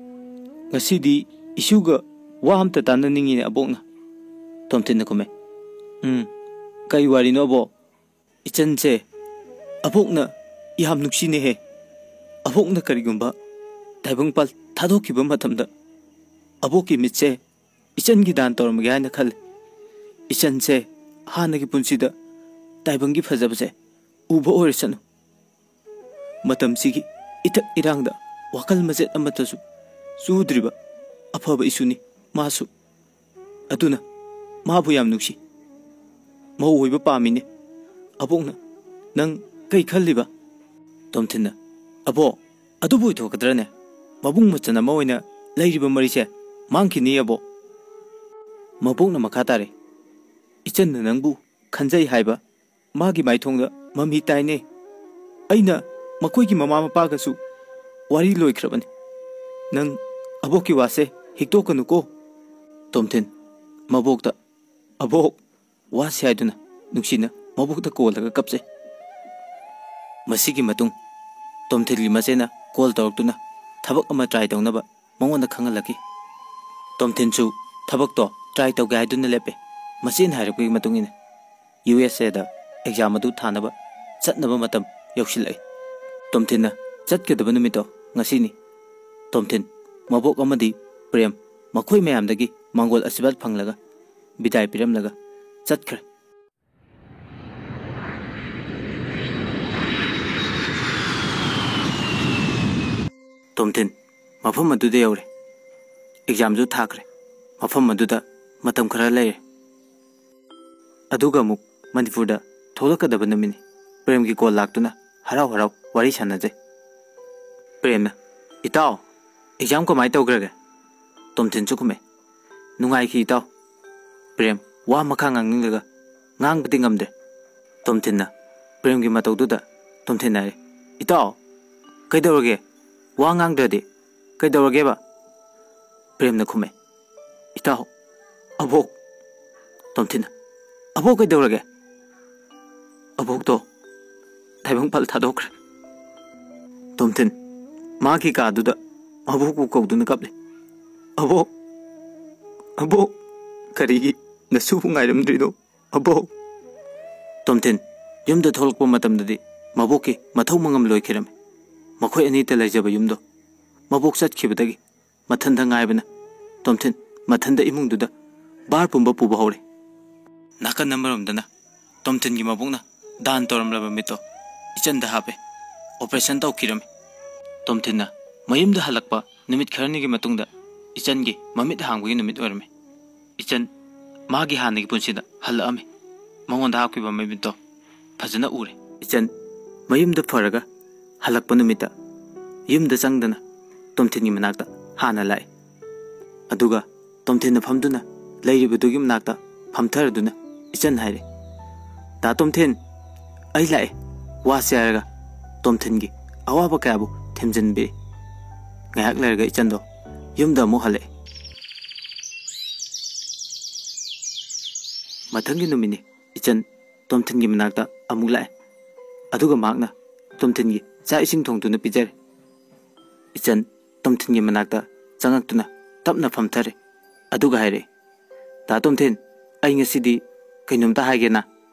ꯉꯁꯤꯗꯤ ꯏꯁꯨꯒ ꯋꯥ ꯑꯝꯇ ꯇꯥꯟꯅꯅꯤꯡꯉꯤꯅꯦ ꯑꯕꯣꯛꯅ꯫" ꯇꯣꯝꯊꯤꯟꯅ ꯈꯨꯝꯃꯦ꯫ "ꯎꯝ, ꯀꯩ ꯋꯥꯔꯤꯅꯣ ꯑꯕꯣꯛ?" "ꯏꯆꯟꯁꯦ ꯑꯕꯣꯛꯅ ꯌꯥꯝ ꯅꯨꯡꯁꯤꯅꯦꯍꯦ꯫ ꯑꯕꯣꯛꯅ ꯀꯔꯤꯒꯨꯝꯕ ꯇꯥꯏꯕꯪꯄꯥꯜ ꯊꯥꯗꯣꯛꯈꯤꯕ ꯃꯇꯝꯗ ꯑꯕꯣꯛꯀꯤ ꯃꯤꯠꯁꯦ ꯏꯆꯟꯒꯤ ꯗꯥꯟ ꯇꯧꯔꯝꯃꯒꯦ ꯍꯥꯏꯅ ꯈꯜꯂꯤ꯫ ꯏꯆꯟꯁꯦ ꯍꯥꯟꯅꯒꯤ ꯄꯨꯟꯁꯤꯗ ꯇꯥꯏꯕꯪꯒꯤ ꯐꯖꯕꯁꯦ ꯎꯕ ꯑꯣꯏꯔꯁꯅꯨ꯫ ꯃꯇꯝꯁꯤꯒꯤ ꯏꯊꯛ ꯏꯔꯥꯡꯗ ꯋꯥꯈꯜ ꯃꯆꯦꯠ ꯑꯃꯠꯇꯁꯨ ꯆꯨꯗ꯭ꯔꯤꯕ ꯑꯐꯕ ꯏꯁꯨꯅꯤ ꯃꯥꯁꯨ꯫ ꯑꯗꯨꯅ ꯃꯥꯕꯨ ꯌꯥꯝ ꯅꯨꯡꯁꯤ꯫" ꯃꯧ ꯑꯣꯏꯕ ꯄꯥꯝꯃꯤꯅꯦ꯫ ꯑꯕꯣꯛꯅ ꯅꯪ ꯀꯩ ꯈꯜꯂꯤꯕ? ꯇꯣꯝꯊꯤꯟꯅ, "ꯑꯕꯣꯛ, ꯑꯗꯨꯕꯨ ꯑꯣꯏꯊꯣꯛꯀꯗ꯭ꯔꯅꯦ? ꯃꯕꯨꯡ ꯃꯆꯟ ꯑꯃ ꯑꯣꯏꯅ ꯂꯩꯔꯤꯕ ꯃꯔꯤꯁꯦ ꯃꯥꯡꯈꯤꯅꯤ, ꯑꯕꯣꯛ꯫" ꯃꯕꯣꯛꯅ ꯃꯈꯥ ꯇꯥꯔꯦ, "ꯏꯆꯟꯅ ꯅꯪꯕꯨ ꯈꯟꯖꯩ ꯍꯥꯏꯕ ꯃꯥꯒꯤ ꯃꯥꯏꯊꯣꯡꯗ ꯃꯃꯤ ꯇꯥꯏꯅꯦ꯫ ꯑꯩꯅ ꯃꯈꯣꯏꯒꯤ ꯃꯃꯥ ꯃꯄꯥꯒꯁꯨ ꯋꯥꯔꯤ ꯂꯣꯏꯈ꯭ꯔꯕꯅꯤ꯫ ꯅꯪ ꯑꯕꯣꯛꯀꯤ ꯋꯥꯁꯦ ꯍꯤꯛꯇꯣꯛꯀꯅꯨꯀꯣ꯫" ꯇꯣꯝꯊꯤꯟ, ꯃꯕꯣꯛꯇ, "ꯑꯕꯣꯛ, ꯋꯥꯁꯦ" ꯍꯥꯏꯗꯨꯅ ꯅꯨꯡꯁꯤꯅ ꯃꯕꯣꯛꯇ ꯀꯣꯜꯂꯒ ꯀꯞꯆꯩ꯫ ꯃꯁꯤꯒꯤ ꯃꯇꯨꯡ ꯇꯣꯝꯊꯤꯟꯒꯤ ꯃꯆꯦꯅ ꯀꯣꯜ ꯇꯧꯔꯛꯇꯨꯅ ꯊꯕꯛ ꯑꯃ ꯇ꯭ꯔꯥꯏ ꯇꯧꯅꯕ ꯃꯉꯣꯟꯗ ꯈꯪꯍꯜꯂꯛꯈꯤ꯫ ꯇꯣꯝꯊꯤꯟꯁꯨ ꯊꯕꯛꯇꯣ ꯇ꯭ꯔꯥꯏ ꯇꯧꯒꯦ ꯍꯥꯏꯗꯨꯅ ꯂꯦꯞꯄꯦ꯫ ꯃꯆꯦꯅ ꯍꯥꯏꯔꯛꯄꯒꯤ ꯃꯇꯨꯡ ꯏꯟꯅ ꯌꯨ ꯑꯦꯁ ꯑꯦꯗ ꯑꯦꯛꯖꯥꯝ ꯑꯗꯨ ꯊꯥꯅꯕ ꯆꯠꯅꯕ ꯃꯇꯝ ꯌꯧꯁꯤꯜꯂꯛꯏ꯫ ꯇꯣꯝꯊꯤꯟꯅ ꯆꯠꯀꯗꯕ ꯅꯨꯃꯤꯠꯇꯣ ꯉꯁꯤꯅꯤ꯫ ꯇꯣꯝꯊꯤꯟ, ꯃꯕꯣꯛ ꯑꯃꯗꯤ ꯄ꯭ꯔꯦꯝ ꯃꯈꯣꯏ ꯃꯌꯥꯝꯗꯒꯤ ꯃꯪꯒꯣꯜ ꯑꯁꯤꯔꯕꯥꯗ ꯐꯪꯂꯒ ꯕꯤꯗꯥꯏ ꯄꯤꯔꯝꯂꯒ ꯆꯠꯈ꯭ꯔꯦ꯫ ꯇꯣꯝꯊꯤꯟ ꯃꯐꯝ ꯑꯗꯨꯗ ꯌꯧꯔꯦ꯫ ꯑꯦꯛꯖꯥꯝꯁꯨ ꯊꯥꯈ꯭ꯔꯦ꯫ ꯃꯐꯝ ꯑꯗꯨꯗ ꯃꯇꯝ ꯈꯔ ꯂꯩꯔꯦ꯫ ꯑꯗꯨꯒ ꯑꯃꯨꯛ ꯃꯅꯤꯄꯨꯔꯗ ꯊꯣꯛꯂꯛꯀꯗꯕ ꯅꯨꯃꯤꯠꯅꯤ꯫ ꯄ꯭ꯔꯦꯝꯒꯤ ꯀꯣꯜ ꯂꯥꯛꯇꯨꯅ ꯍꯔꯥꯎ ꯍꯔꯥꯎ ꯋꯥꯔꯤ ꯁꯥꯟꯅꯖꯩ꯫ ꯄ꯭ꯔꯦꯝꯅ, "ꯏꯇꯥꯎ, ꯑꯦꯛꯖꯥꯝ ꯀꯃꯥꯏꯅ ꯇꯧꯈ꯭ꯔꯒꯦ?" ꯇꯣꯝꯊꯤꯟꯁꯨ ꯈꯨꯝꯃꯦ, "ꯅꯨꯡꯉꯥꯏꯈꯤ ꯏꯇꯥꯎ꯫" ꯄ꯭ꯔꯦꯝ ꯋꯥ ꯃꯈꯥ ꯉꯥꯡꯅꯤꯡꯂꯒ ꯉꯥꯡꯕꯗꯤ ꯉꯝꯗ꯭ꯔꯦ꯫ ꯇꯣꯝꯊꯤꯟꯅ ꯄ꯭ꯔꯦꯝꯒꯤ ꯃꯇꯧꯗꯨꯗ ꯇꯣꯝꯊꯤꯟꯅ ꯍꯥꯏꯔꯦ, "ꯏꯇꯥꯎ, ꯀꯩꯗꯧꯔꯒꯦ? ꯋꯥ ꯉꯥꯡꯗ꯭ꯔꯗꯤ ꯀꯩꯗꯧꯔꯒꯦꯕ?" ꯄ꯭ꯔꯦꯝꯅ ꯈꯨꯝꯃꯦ, "ꯏꯇꯥꯎ, ꯑꯕꯣꯛ꯫" ꯇꯣꯝꯊꯤꯟꯅ, "ꯑꯕꯣꯛ ꯀꯩꯗꯧꯔꯒꯦ?" "ꯑꯕꯣꯛꯇꯣ ꯇꯥꯏꯕꯪꯄꯥꯜ ꯊꯥꯗꯣꯛꯈ꯭ꯔꯦ꯫" ꯇꯣꯝꯊꯤꯟ ꯃꯥꯒꯤ ꯀꯥꯗꯨꯗ ꯃꯕꯣꯛꯄꯨ ꯀꯧꯗꯨꯅ ꯀꯞꯂꯤ꯫ "ꯑꯕꯣꯛ, ꯑꯕꯣꯛ, ꯀꯔꯤꯒꯤ ꯅꯁꯨꯕꯨ ꯉꯥꯏꯔꯝꯗ꯭ꯔꯤꯅꯣ, ꯑꯕꯣꯛ?" ꯇꯣꯝꯊꯤꯟ ꯌꯨꯝꯗ ꯊꯣꯛꯂꯛꯄ ꯃꯇꯝꯗꯗꯤ ꯃꯕꯣꯛꯀꯤ ꯃꯊꯧ ꯃꯉꯝ ꯂꯣꯏꯈꯤꯔꯝꯃꯤ꯫ ꯃꯈꯣꯏ ꯑꯅꯤꯇ ꯂꯩꯖꯕ ꯌꯨꯝꯗꯣ ꯃꯕꯣꯛ ꯆꯠꯈꯤꯕꯗꯒꯤ ꯃꯊꯟꯇ ꯉꯥꯏꯕꯅ ꯇꯣꯝꯊꯤꯟ ꯃꯊꯟꯇ ꯏꯃꯨꯡꯗꯨꯗ ꯚꯥꯔ ꯄꯨꯝꯕ ꯄꯨꯕ ꯍꯧꯔꯦ꯫ ꯅꯥꯀꯟ ꯑꯃꯔꯣꯝꯗꯅ ꯇꯣꯝꯊꯤꯟꯒꯤ ꯃꯕꯣꯛꯅ ꯗꯥꯟ ꯇꯧꯔꯝꯂꯕ ꯃꯤꯠꯇꯣ ꯏꯆꯟꯗ ꯍꯥꯞꯄꯦ꯫ ꯑꯣꯄꯔꯦꯁꯟ ꯇꯧꯈꯤꯔꯝꯃꯤ꯫ ꯇꯣꯝꯊꯤꯟꯅ ꯃꯌꯨꯝꯗ ꯍꯜꯂꯛꯄ ꯅꯨꯃꯤꯠ ꯈꯔꯅꯤꯒꯤ ꯃꯇꯨꯡꯗ ꯏꯆꯟꯒꯤ ꯃꯃꯤꯠ ꯍꯥꯡꯕꯒꯤ ꯅꯨꯃꯤꯠ ꯑꯣꯏꯔꯝꯃꯤ꯫ ꯏꯆꯟ ꯃꯥꯒꯤ ꯍꯥꯟꯅꯒꯤ ꯄꯨꯟꯁꯤꯗ ꯍꯜꯂꯛꯑꯝꯃꯤ꯫ ꯃꯉꯣꯟꯗ ꯍꯥꯞꯈꯤꯕ ꯃꯃꯤꯠꯇꯣ ꯐꯖꯅ ꯎꯔꯦ꯫ ꯏꯆꯟ ꯃꯌꯨꯝꯗ ꯐꯔꯒ ꯍꯜꯂꯛꯄ ꯅꯨꯃꯤꯠꯇ ꯌꯨꯝꯗ ꯆꯪꯗꯅ ꯇꯣꯝꯊꯤꯟꯒꯤ ꯃꯅꯥꯛꯇ ꯍꯥꯟꯅ ꯂꯥꯛꯑꯦ꯫ ꯑꯗꯨꯒ ꯇꯣꯝꯊꯤꯟꯅ ꯐꯝꯗꯨꯅ ꯂꯩꯔꯤꯕꯗꯨꯒꯤ ꯃꯅꯥꯛꯇ ꯐꯝꯊꯔꯗꯨꯅ ꯏꯆꯟ ꯍꯥꯏꯔꯦ, "ꯗꯥ ꯇꯣꯝꯊꯤꯟ, ꯑꯩ ꯂꯥꯛꯑꯦ, ꯋꯥꯁꯦ" ꯍꯥꯏꯔꯒ ꯇꯣꯝꯊꯤꯟꯒꯤ ꯑꯋꯥꯕ ꯀꯌꯥꯕꯨ ꯊꯦꯝꯖꯤꯟꯕꯤꯔꯦ꯫ ꯉꯥꯏꯍꯥꯛ ꯂꯩꯔꯒ ꯏꯆꯟꯗꯣ ꯌꯨꯝꯗ ꯑꯃꯨꯛ ꯍꯜꯂꯛꯑꯦ꯫ ꯃꯊꯪꯒꯤ ꯅꯨꯃꯤꯠꯅꯤ꯫ ꯏꯆꯟ ꯇꯣꯝꯊꯤꯟꯒꯤ ꯃꯅꯥꯛꯇ ꯑꯃꯨꯛ ꯂꯥꯛꯑꯦ꯫ ꯑꯗꯨꯒ ꯃꯍꯥꯛꯅ ꯇꯣꯝꯊꯤꯟꯒꯤ ꯆꯥꯛ ꯏꯁꯤꯡ ꯊꯣꯡꯗꯨꯅ ꯄꯤꯖꯔꯦ꯫ ꯏꯆꯟ ꯇꯣꯝꯊꯤꯟꯒꯤ ꯃꯅꯥꯛꯇ ꯆꯪꯉꯛꯇꯨꯅ ꯇꯞꯅ ꯐꯝꯊꯔꯦ꯫ ꯑꯗꯨꯒ ꯍꯥꯏꯔꯛꯑꯦ, "ꯗꯥ ꯇꯣꯝꯊꯤꯟ, ꯑꯩ ꯉꯁꯤꯗꯤ ꯀꯩꯅꯣꯝꯇ ꯍꯥꯏꯒꯦꯅ?"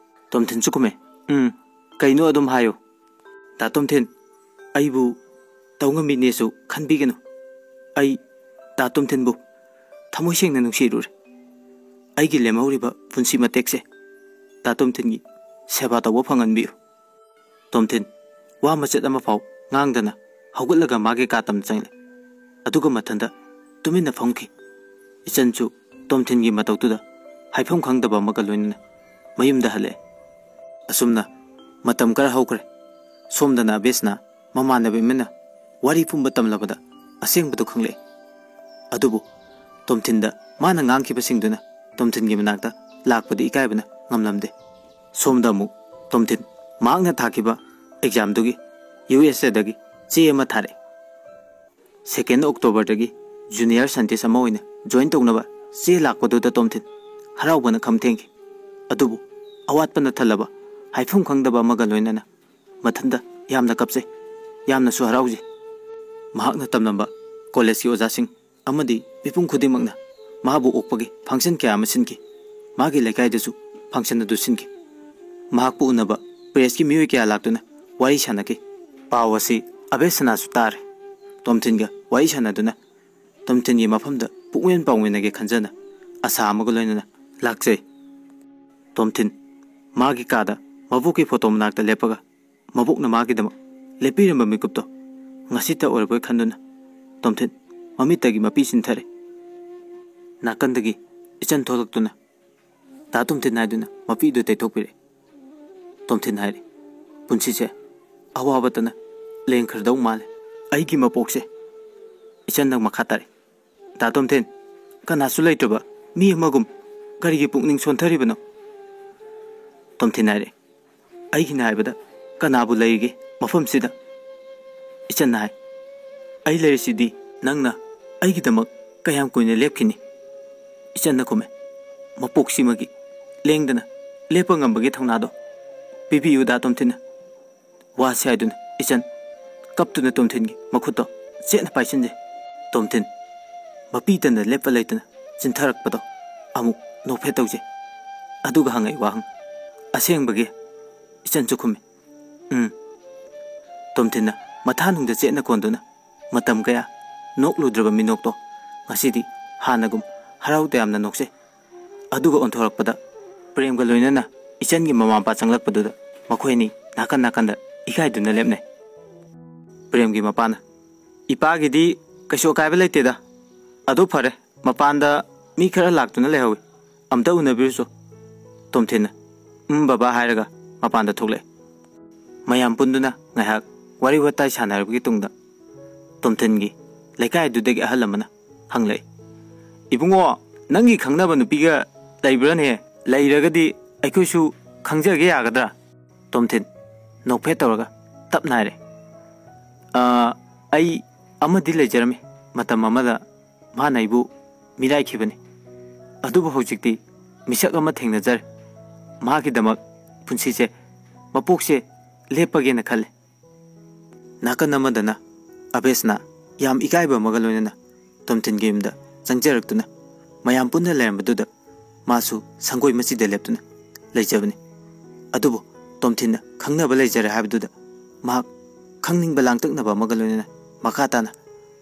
ꯇꯣꯝꯊꯤꯟꯁꯨ ꯈꯨꯝꯃꯦ, "ꯎꯝ, ꯀꯩꯅꯣ ꯑꯗꯨꯝ ꯍꯥꯏꯌꯨ꯫" "ꯗꯥ ꯇꯣꯝꯊꯤꯟ, ꯑꯩꯕꯨ ꯇꯧ ꯉꯝꯕꯤꯅꯦꯁꯨ ꯈꯟꯕꯤꯒꯅꯨ꯫ ꯑꯩ ꯗꯥ ꯇꯣꯝꯊꯤꯟꯕꯨ ꯊꯃꯣꯏ ꯁꯦꯡꯅ ꯅꯨꯡꯁꯤꯔꯨꯔꯦ꯫ ꯑꯩꯒꯤ ꯂꯦꯝꯍꯧꯔꯤꯕ ꯄꯨꯟꯁꯤ ꯃꯇꯦꯛꯁꯦ ꯗꯥ ꯇꯣꯝꯊꯤꯟꯒꯤ ꯁꯦꯕꯥ ꯇꯧꯕ ꯐꯪꯍꯟꯕꯤꯌꯨ꯫" ꯇꯣꯝꯊꯤꯟ ꯋꯥ ꯃꯆꯦꯠ ꯑꯃꯐꯥꯎ ꯉꯥꯡꯗꯅ ꯍꯧꯒꯠꯂꯒ ꯃꯥꯒꯤ ꯀꯥ ꯇꯝꯅ ꯆꯪꯂꯦ꯫ ꯑꯗꯨꯒ ꯃꯊꯟꯇ ꯇꯨꯃꯤꯟꯅ ꯐꯝꯈꯤ꯫ ꯏꯆꯟꯁꯨ ꯇꯣꯝꯊꯤꯟꯒꯤ ꯃꯇꯧꯗꯨꯗ ꯍꯥꯏꯐꯝ ꯈꯪꯗꯕ ꯑꯃꯒ ꯂꯣꯏꯅꯅ ꯃꯌꯨꯝꯗ ꯍꯜꯂꯛꯑꯦ꯫ ꯑꯁꯨꯝꯅ ꯃꯇꯝ ꯈꯔ ꯍꯧꯈ꯭ꯔꯦ꯫ ꯁꯣꯝꯗꯅ ꯑꯕꯦꯁꯅ ꯃꯃꯥꯟꯅꯕꯤ ꯑꯃꯅ ꯋꯥꯔꯤ ꯄꯨꯝꯕ ꯇꯝꯂꯕꯗ ꯑꯁꯦꯡꯕꯗꯨ ꯈꯪꯂꯛꯑꯦ꯫ ꯑꯗꯨꯕꯨ ꯇꯣꯝꯊꯤꯟꯗ ꯃꯥꯅ ꯉꯥꯡꯈꯤꯕꯁꯤꯡꯗꯨꯅ ꯇꯣꯝꯊꯤꯟꯒꯤ ꯃꯅꯥꯛꯇ ꯂꯥꯛꯄꯗꯤ ꯏꯀꯥꯏꯕꯅ ꯉꯝꯂꯝꯗꯦ꯫ ꯁꯣꯝꯗ ꯑꯃꯨꯛ ꯇꯣꯝꯊꯤꯟ ꯃꯍꯥꯛꯅ ꯊꯥꯈꯤꯕ ꯑꯦꯛꯖꯥꯝꯗꯨꯒꯤ ꯌꯨ ꯑꯦꯁ ꯑꯦꯗꯒꯤ ꯆꯦ ꯑꯃ ꯊꯥꯔꯛꯑꯦ꯫ ꯁꯦꯀꯦꯟ ꯑꯣꯛꯇꯣꯕꯔꯗꯒꯤ ꯖꯨꯅꯤꯌꯔ ꯁꯥꯏꯟꯇꯤꯁ ꯑꯃ ꯑꯣꯏꯅ ꯖꯣꯏꯟ ꯇꯧꯅꯕ ꯆꯦ ꯂꯥꯛꯄꯗꯨꯗ ꯇꯣꯝꯊꯤꯟ ꯍꯔꯥꯎꯕꯅ ꯈꯝ ꯊꯦꯡꯈꯤ꯫ ꯑꯗꯨꯕꯨ ꯑꯋꯥꯠꯄꯅ ꯊꯜꯂꯕ ꯍꯥꯏꯐꯝ ꯈꯪꯗꯕ ꯑꯃꯒ ꯂꯣꯏꯅꯅ ꯃꯊꯟꯇ ꯌꯥꯝꯅ ꯀꯞꯆꯩ꯫ ꯌꯥꯝꯅꯁꯨ ꯍꯔꯥꯎꯖꯩ꯫ ꯃꯍꯥꯛꯅ ꯇꯝꯂꯝꯕ ꯀꯣꯂꯦꯖꯀꯤ ꯑꯣꯖꯥꯁꯤꯡ ꯑꯃꯗꯤ ꯃꯤꯄꯨꯝ ꯈꯨꯗꯤꯡꯃꯛꯅ ꯃꯍꯥꯛꯄꯨ ꯑꯣꯛꯄꯒꯤ ꯐꯪꯁꯟ ꯀꯌꯥ ꯑꯃ ꯁꯤꯟꯈꯤ꯫ ꯃꯥꯒꯤ ꯂꯩꯀꯥꯏꯗꯁꯨ ꯐꯪꯁꯟ ꯑꯗꯨ ꯁꯤꯟꯈꯤ꯫ ꯃꯍꯥꯛꯄꯨ ꯎꯅꯕ ꯄ꯭ꯔꯦꯁꯀꯤ ꯃꯤꯑꯣꯏ ꯀꯌꯥ ꯂꯥꯛꯇꯨꯅ ꯋꯥꯔꯤ ꯁꯥꯟꯅꯈꯤ꯫ ꯄꯥꯎ ꯑꯁꯤ ꯑꯕꯦꯁꯅꯥꯁꯨ ꯇꯥꯔꯦ꯫ ꯇꯣꯝꯊꯤꯟꯒ ꯋꯥꯔꯤ ꯁꯥꯟꯅꯗꯨꯅ ꯇꯣꯝꯊꯤꯟꯒꯤ ꯃꯐꯝꯗ ꯄꯨꯛꯃꯦꯟ ꯄꯥꯎꯃꯤꯟꯅꯒꯦ ꯈꯟꯖꯅ ꯑꯁꯥ ꯑꯃꯒ ꯂꯣꯏꯅꯅ ꯂꯥꯛꯆꯩ꯫ ꯇꯣꯝꯊꯤꯟ ꯃꯥꯒꯤ ꯀꯥꯗ ꯃꯕꯣꯛꯀꯤ ꯐꯣꯇꯣ ꯃꯅꯥꯛꯇ ꯂꯦꯞꯄꯒ ꯃꯕꯣꯛꯅ ꯃꯥꯒꯤꯗꯃꯛ ꯂꯦꯞꯄꯤꯔꯝꯕ ꯃꯤꯀꯨꯞꯇꯣ ꯉꯁꯤꯇ ꯑꯣꯏꯔꯕꯣꯏ ꯈꯟꯗꯨꯅ ꯇꯣꯝꯊꯤꯟ ꯃꯃꯤꯠꯇꯒꯤ ꯃꯄꯤ ꯆꯤꯟꯊꯔꯦ꯫ ꯅꯥꯀꯟꯗꯒꯤ ꯏꯆꯟ ꯊꯣꯛꯂꯛꯇꯨꯅ, ꯗꯥ ꯇꯣꯝꯊꯤꯟ ꯍꯥꯏꯗꯨꯅ ꯃꯄꯤꯗꯨ ꯇꯩꯊꯣꯛꯄꯤꯔꯦ꯫ ꯇꯣꯝꯊꯤꯟ ꯍꯥꯏꯔꯦ, "ꯄꯨꯟꯁꯤꯁꯦ ꯑꯋꯥꯕꯇꯅ ꯂꯦꯟꯈ꯭ꯔꯗꯧ ꯃꯥꯜꯂꯦ꯫ ꯑꯩꯒꯤ ꯃꯄꯣꯛꯁꯦ ꯏꯆꯟꯗ ꯃꯈꯥ ꯇꯥꯔꯦ꯫ ꯗꯥ ꯇꯣꯝꯊꯤꯟ, ꯀꯅꯥꯁꯨ ꯂꯩꯇ꯭ꯔꯕ ꯃꯤ ꯑꯃꯒꯨꯝ ꯀꯔꯤꯒꯤ ꯄꯨꯛꯅꯤꯡ ꯁꯣꯟꯊꯔꯤꯕꯅꯣ?" ꯇꯣꯝꯊꯤꯟ ꯍꯥꯏꯔꯦ, "ꯑꯩꯒꯤꯅ ꯍꯥꯏꯕꯗ ꯀꯅꯥꯕꯨ ꯂꯩꯔꯤꯒꯦ ꯃꯐꯝꯁꯤꯗ?" ꯏꯆꯟꯅ ꯍꯥꯏ, "ꯑꯩ ꯂꯩꯔꯤꯁꯤꯗꯤ, ꯅꯪꯅ ꯑꯩꯒꯤꯗꯃꯛ ꯀꯌꯥꯝ ꯀꯨꯏꯅ ꯂꯦꯞꯈꯤꯅꯤ?" ꯏꯆꯟꯅ ꯈꯨꯝꯃꯦ, "ꯃꯄꯣꯛꯁꯤꯃꯒꯤ ꯂꯦꯡꯗꯅ ꯂꯦꯞꯄ ꯉꯝꯕꯒꯤ ꯊꯧꯅꯥꯗꯣ ꯄꯤꯕꯤꯌꯨ ꯗꯥ ꯇꯣꯝꯊꯤꯟꯅ"꯫ ꯋꯥꯁꯤ ꯍꯥꯏꯗꯨꯅ ꯏꯆꯟ ꯀꯞꯇꯨꯅ ꯇꯣꯝꯊꯤꯟꯒꯤ ꯃꯈꯨꯠꯇꯣ ꯆꯦꯠꯅ ꯄꯥꯏꯁꯤꯟꯖꯩ꯫ ꯇꯣꯝꯊꯤꯟ ꯃꯄꯤ ꯇꯟꯗ ꯂꯦꯞꯄ ꯂꯩꯇꯅ ꯆꯤꯟꯊꯔꯛꯄꯗꯣ ꯑꯃꯨꯛ ꯅꯣꯛꯐꯦꯠ ꯇꯧꯖꯩ꯫ ꯑꯗꯨꯒ ꯍꯪꯉꯛꯏ ꯋꯥꯍꯪ, "ꯑꯁꯦꯡꯕꯒꯤ?" ꯏꯆꯟꯁꯨ ꯈꯨꯝꯃꯤ, "ꯎꯝ"꯫ ꯇꯣꯝꯊꯤꯟꯅ ꯃꯊꯥꯅꯨꯡꯗ ꯆꯦꯠꯅ ꯀꯣꯟꯗꯨꯅ ꯃꯇꯝ ꯀꯌꯥ ꯅꯣꯛꯂꯨꯗ꯭ꯔꯕ ꯃꯤꯅꯣꯛꯇꯣ ꯉꯁꯤꯗꯤ ꯍꯥꯟꯅꯒꯨꯝ ꯍꯔꯥꯎ ꯇꯌꯥꯝꯅ ꯅꯣꯛꯆꯩ꯫ ꯑꯗꯨꯒ ꯑꯣꯟꯊꯣꯔꯛꯄꯗ ꯄ꯭ꯔꯦꯝꯒ ꯂꯣꯏꯅꯅ ꯏꯆꯟꯒꯤ ꯃꯃꯥ ꯃꯄꯥ ꯆꯪꯂꯛꯄꯗꯨꯗ ꯃꯈꯣꯏ ꯑꯅꯤ ꯅꯥꯀꯟ ꯅꯥꯀꯟꯗ ꯏꯀꯥꯏꯗꯨꯅ ꯂꯦꯞꯅꯩ꯫ ꯄ꯭ꯔꯦꯝꯒꯤ ꯃꯄꯥꯅ, "ꯏꯄꯥꯒꯤꯗꯤ ꯀꯩꯁꯨ ꯑꯀꯥꯏꯕ ꯂꯩꯇꯦꯗ꯫ ꯑꯗꯨ ꯐꯔꯦ, ꯃꯄꯥꯟꯗ ꯃꯤ ꯈꯔ ꯂꯥꯛꯇꯨꯅ ꯂꯩꯍꯧꯏ, ꯑꯝꯇ ꯎꯅꯕꯤꯔꯨꯆꯣ"꯫ ꯇꯣꯝꯊꯤꯟꯅ, "ꯎꯝ ꯕꯕꯥ" ꯍꯥꯏꯔꯒ ꯃꯄꯥꯟꯗ ꯊꯣꯛꯂꯛꯑꯦ꯫ ꯃꯌꯥꯝ ꯄꯨꯟꯗꯨꯅ ꯉꯥꯏꯍꯥꯛ ꯋꯥꯔꯤ ꯋꯥꯇꯥꯏ ꯁꯥꯟꯅꯔꯕꯒꯤ ꯇꯨꯡꯗ ꯇꯣꯝꯊꯤꯟꯒꯤ ꯂꯩꯀꯥꯏꯗꯨꯗꯒꯤ ꯑꯍꯜ ꯑꯃꯅ ꯍꯪꯂꯛꯏ, "ꯏꯕꯨꯡꯉꯣ, ꯅꯪꯒꯤ ꯈꯪꯅꯕ ꯅꯨꯄꯤꯒ ꯂꯩꯕ꯭ꯔꯥꯅꯦ? ꯂꯩꯔꯒꯗꯤ ꯑꯩꯈꯣꯏꯁꯨ ꯈꯪꯖꯒꯦ ꯌꯥꯒꯗ꯭ꯔꯥ?" ꯇꯣꯝꯊꯤꯟ ꯅꯣꯛꯐꯦꯠ ꯇꯧꯔꯒ ꯇꯞꯅ ꯍꯥꯏꯔꯦ, "ꯑꯥ, ꯑꯩ ꯑꯃꯗꯤ ꯂꯩꯖꯔꯝꯃꯤ ꯃꯇꯝ ꯑꯃꯗ꯫ ꯃꯥꯅ ꯑꯩꯕꯨ ꯃꯤꯔꯥꯏꯈꯤꯕꯅꯤ꯫ ꯑꯗꯨꯕꯨ ꯍꯧꯖꯤꯛꯇꯤ ꯃꯤꯁꯛ ꯑꯃ ꯊꯦꯡꯅꯖꯔꯦ꯫ ꯃꯥꯒꯤꯗꯃꯛ ꯄꯨꯟꯁꯤꯁꯦ, ꯃꯄꯣꯛꯁꯦ ꯂꯦꯞꯄꯒꯦꯅ ꯈꯜꯂꯦ"꯫ ꯅꯥꯀꯟ ꯑꯃꯗꯅ ꯑꯕꯦꯁꯅ ꯌꯥꯝ ꯏꯀꯥꯏꯕ ꯑꯃꯒ ꯂꯣꯏꯅꯅ ꯇꯣꯝꯊꯤꯟꯒꯤ ꯌꯨꯝꯗ ꯆꯪꯖꯔꯛꯇꯨꯅ ꯃꯌꯥꯝ ꯄꯨꯟꯅ ꯂꯩꯔꯝꯕꯗꯨꯗ ꯃꯥꯁꯨ ꯁꯪꯒꯣꯏ ꯃꯆꯤꯗ ꯂꯦꯞꯇꯨꯅ ꯂꯩꯖꯕꯅꯤ꯫ ꯑꯗꯨꯕꯨ ꯇꯣꯝꯊꯤꯟꯅ ꯈꯪꯅꯕ ꯂꯩꯖꯔꯦ ꯍꯥꯏꯕꯗꯨꯗ ꯃꯍꯥꯛ ꯈꯪꯅꯤꯡꯕ ꯂꯥꯡꯇꯛꯅꯕ ꯑꯃꯒ ꯂꯣꯏꯅꯅ ꯃꯈꯥ ꯇꯥꯅ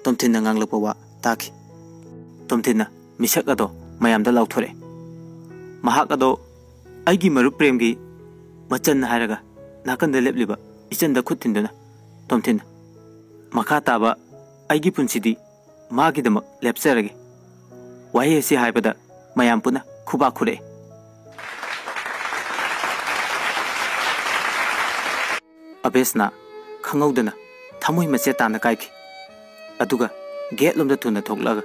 ꯇꯣꯝꯊꯤꯟꯅ ꯉꯥꯡꯂꯛꯄ ꯋꯥ ꯇꯥꯈꯤ꯫ ꯇꯣꯝꯊꯤꯟꯅ ꯃꯤꯁꯛ ꯑꯗꯣ ꯃꯌꯥꯝꯗ ꯂꯥꯎꯊꯣꯔꯛꯑꯦ꯫ ꯃꯍꯥꯛ ꯑꯗꯣ ꯑꯩꯒꯤ ꯃꯔꯨꯞ ꯄ꯭ꯔꯦꯝꯒꯤ ꯃꯆꯟ ꯍꯥꯏꯔꯒ ꯅꯥꯀꯟꯗ ꯂꯦꯞꯂꯤꯕ ꯏꯆꯟꯗ ꯈꯨꯠ ꯊꯤꯟꯗꯨꯅ, "ꯇꯣꯝꯊꯤꯟ, ꯃꯈꯥ ꯇꯥꯕ ꯑꯩꯒꯤ ꯄꯨꯟꯁꯤꯗꯤ ꯃꯥꯒꯤꯗꯃꯛ ꯂꯦꯞꯆꯔꯒꯦ"꯫ ꯋꯥꯍꯩ ꯑꯁꯤ ꯍꯥꯏꯕꯗ ꯃꯌꯥꯝ ꯄꯨꯟꯅ ꯈꯨꯕꯥꯛ ꯈꯨꯔꯛꯑꯦ꯫ ꯕꯦꯁꯅ ꯈꯪꯍꯧꯗꯅ ꯊꯃꯣꯏ ꯃꯆꯦꯠ ꯇꯥꯅ ꯀꯥꯏꯈꯤ꯫ ꯑꯗꯨꯒ ꯒꯦꯠ ꯂꯣꯝꯗ ꯊꯨꯅ ꯊꯣꯛꯂꯛꯑꯒ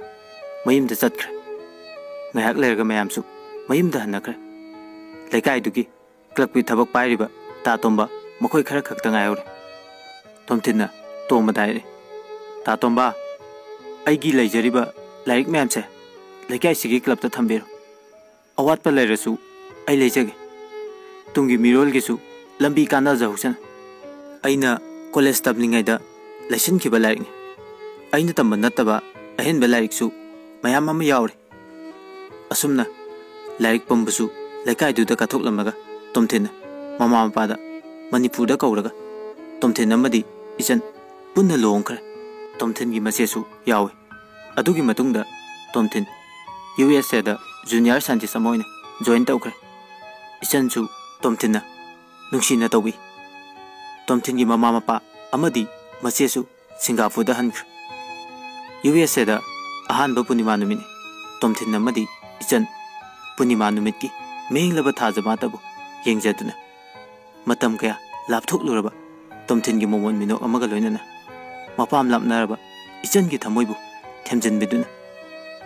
ꯃꯌꯨꯝꯗ ꯆꯠꯈ꯭ꯔꯦ꯫ ꯉꯥꯏꯍꯥꯛ ꯂꯩꯔꯒ ꯃꯌꯥꯝꯁꯨ ꯃꯌꯨꯝꯗ ꯍꯟꯅꯈ꯭ꯔꯦ꯫ ꯂꯩꯀꯥꯏꯗꯨꯒꯤ ꯀ꯭ꯂꯕꯀꯤ ꯊꯕꯛ ꯄꯥꯏꯔꯤꯕ ꯇꯥ ꯇꯣꯝꯕ ꯃꯈꯣꯏ ꯈꯔ ꯈꯛꯇ ꯉꯥꯏꯍꯧꯔꯦ꯫ ꯇꯣꯝꯊꯤꯟꯅ ꯇꯣꯝꯕꯗ ꯍꯥꯏꯔꯛꯑꯦ, "ꯇꯥ ꯇꯣꯝꯕ, ꯑꯩꯒꯤ ꯂꯩꯖꯔꯤꯕ ꯂꯥꯏꯔꯤꯛ ꯃꯌꯥꯝꯁꯦ ꯂꯩꯀꯥꯏꯁꯤꯒꯤ ꯀ꯭ꯂꯕꯇ ꯊꯝꯕꯤꯔꯣ꯫ ꯑꯋꯥꯠꯄ ꯂꯩꯔꯁꯨ ꯑꯩ ꯂꯩꯖꯒꯦ꯫ ꯇꯨꯡꯒꯤ ꯃꯤꯔꯣꯜꯒꯤꯁꯨ ꯂꯝꯕꯤ ꯀꯥꯟꯅꯖꯍꯧꯁꯅꯨ꯫ ꯑꯩꯅ ꯀꯣꯂꯦꯖ ꯇꯝꯂꯤꯉꯩꯗ ꯂꯩꯁꯤꯟꯈꯤꯕ ꯂꯥꯏꯔꯤꯛꯅꯤ꯫ ꯑꯩꯅ ꯇꯝꯕ ꯅꯠꯇꯕ ꯑꯍꯦꯟꯕ ꯂꯥꯏꯔꯤꯛꯁꯨ ꯃꯌꯥꯝ ꯑꯃ ꯌꯥꯎꯔꯤ꯫" ꯑꯁꯨꯝꯅ ꯂꯥꯏꯔꯤꯛ ꯄꯨꯝꯕꯁꯨ ꯂꯩꯀꯥꯏꯗꯨꯗ ꯀꯠꯊꯣꯛꯂꯝꯂꯒ ꯇꯣꯝꯊꯤꯟꯅ ꯃꯃꯥ ꯃꯄꯥꯗ ꯃꯅꯤꯄꯨꯔꯗ ꯀꯧꯔꯒ ꯇꯣꯝꯊꯤꯟ ꯑꯃꯗꯤ ꯏꯆꯟ ꯄꯨꯟꯅ ꯂꯨꯍꯣꯡꯈ꯭ꯔꯦ꯫ ꯇꯣꯝꯊꯤꯟꯒꯤ ꯃꯆꯦꯁꯨ ꯌꯥꯎꯏ꯫ ꯑꯗꯨꯒꯤ ꯃꯇꯨꯡꯗ ꯇꯣꯝꯊꯤꯟ ꯌꯨ ꯑꯦꯁ ꯑꯦꯗ ꯖꯨꯅꯤꯌꯔ ꯁꯥꯏꯟꯇꯤꯁ ꯑꯃ ꯑꯣꯏꯅ ꯖꯣꯏꯟ ꯇꯧꯈ꯭ꯔꯦ꯫ ꯏꯆꯟꯁꯨ ꯇꯣꯝꯊꯤꯟꯅ ꯅꯨꯡꯁꯤꯅ ꯇꯧꯕꯤ꯫ ꯇꯣꯝꯊꯤꯟꯒꯤ ꯃꯃꯥ ꯃꯄꯥ ꯑꯃꯗꯤ ꯃꯆꯦꯁꯨ ꯁꯤꯡꯒꯥꯄꯨꯔꯗ ꯍꯟꯈ꯭ꯔꯦ꯫ ꯌꯨ ꯑꯦꯁ ꯑꯦꯗ ꯑꯍꯥꯟꯕ ꯄꯨꯔꯅꯤꯃꯥ ꯅꯨꯃꯤꯠꯅꯤ꯫ ꯇꯣꯝꯊꯤꯟ ꯑꯃꯗꯤ ꯏꯆꯟ ꯄꯨꯔꯅꯤꯃꯥ ꯅꯨꯃꯤꯠꯀꯤ ꯃꯤꯡꯂꯕ ꯊꯥꯖꯃꯥꯇꯕꯨ ꯌꯦꯡꯖꯗꯨꯅ ꯃꯇꯝ ꯀꯌꯥ ꯂꯥꯞꯊꯣꯛꯂꯨꯔꯕ ꯇꯣꯝꯊꯤꯟꯒꯤ ꯃꯣꯃꯣꯟ ꯃꯤꯅꯣꯛ ꯑꯃꯒ ꯂꯣꯏꯅꯅ ꯃꯄꯥꯝ ꯂꯥꯞꯅꯔꯕ ꯏꯆꯟꯒꯤ ꯊꯃꯣꯏꯕꯨ ꯊꯦꯝꯖꯤꯟꯕꯤꯗꯨꯅ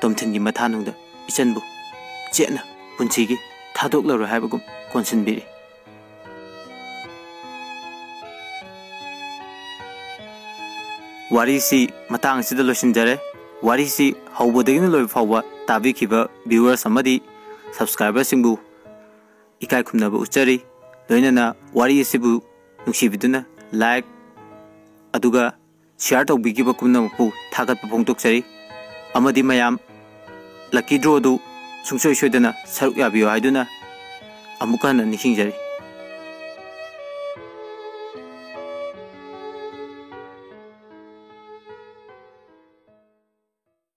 ꯇꯣꯝꯊꯤꯟꯒꯤ ꯃꯊꯥꯅꯨꯡꯗ ꯏꯆꯟꯕꯨ ꯆꯦꯠꯅ ꯄꯨꯟꯁꯤꯒꯤ ꯊꯥꯗꯣꯛꯂꯔꯣꯏ ꯍꯥꯏꯕꯒꯨꯝ ꯀꯣꯟꯁꯤꯟꯕꯤꯔꯤ꯫ ꯋꯥꯔꯤꯁꯤ ꯃꯇꯥꯡ ꯑꯁꯤꯗ ꯂꯣꯏꯁꯤꯟꯖꯔꯦ꯫ ꯋꯥꯔꯤꯁꯤ ꯍꯧꯕꯗꯒꯤꯅ ꯂꯣꯏꯕ ꯐꯥꯎꯕ ꯇꯥꯕꯤꯈꯤꯕ viewers ꯑꯃꯗꯤ subscriberꯁꯤꯡꯕꯨ ꯏꯀꯥꯏ ꯈꯨꯝꯅꯕ ꯎꯠꯆꯔꯤ꯫ ꯂꯣꯏꯅꯅ ꯋꯥꯔꯤ ꯑꯁꯤꯕꯨ ꯅꯨꯡꯁꯤꯕꯤꯗꯨꯅ like ꯑꯗꯨꯒ share ꯇꯧꯕꯤꯈꯤꯕ ꯄꯨꯝꯅꯃꯛꯄꯨ ꯊꯥꯒꯠꯄ ꯐꯣꯡꯗꯣꯛꯆꯔꯤ꯫ ꯑꯃꯗꯤ ꯃꯌꯥꯝ lucky drawꯗꯨ ꯁꯨꯡꯁꯣꯏ ꯁꯣꯏꯗꯅ ꯁꯔꯨꯛ ꯌꯥꯕꯤꯌꯨ ꯍꯥꯏꯗꯨꯅ ꯑꯃꯨꯛꯀ ꯍꯟꯅ ꯅꯤꯡꯁꯤꯡꯖꯔꯤ꯫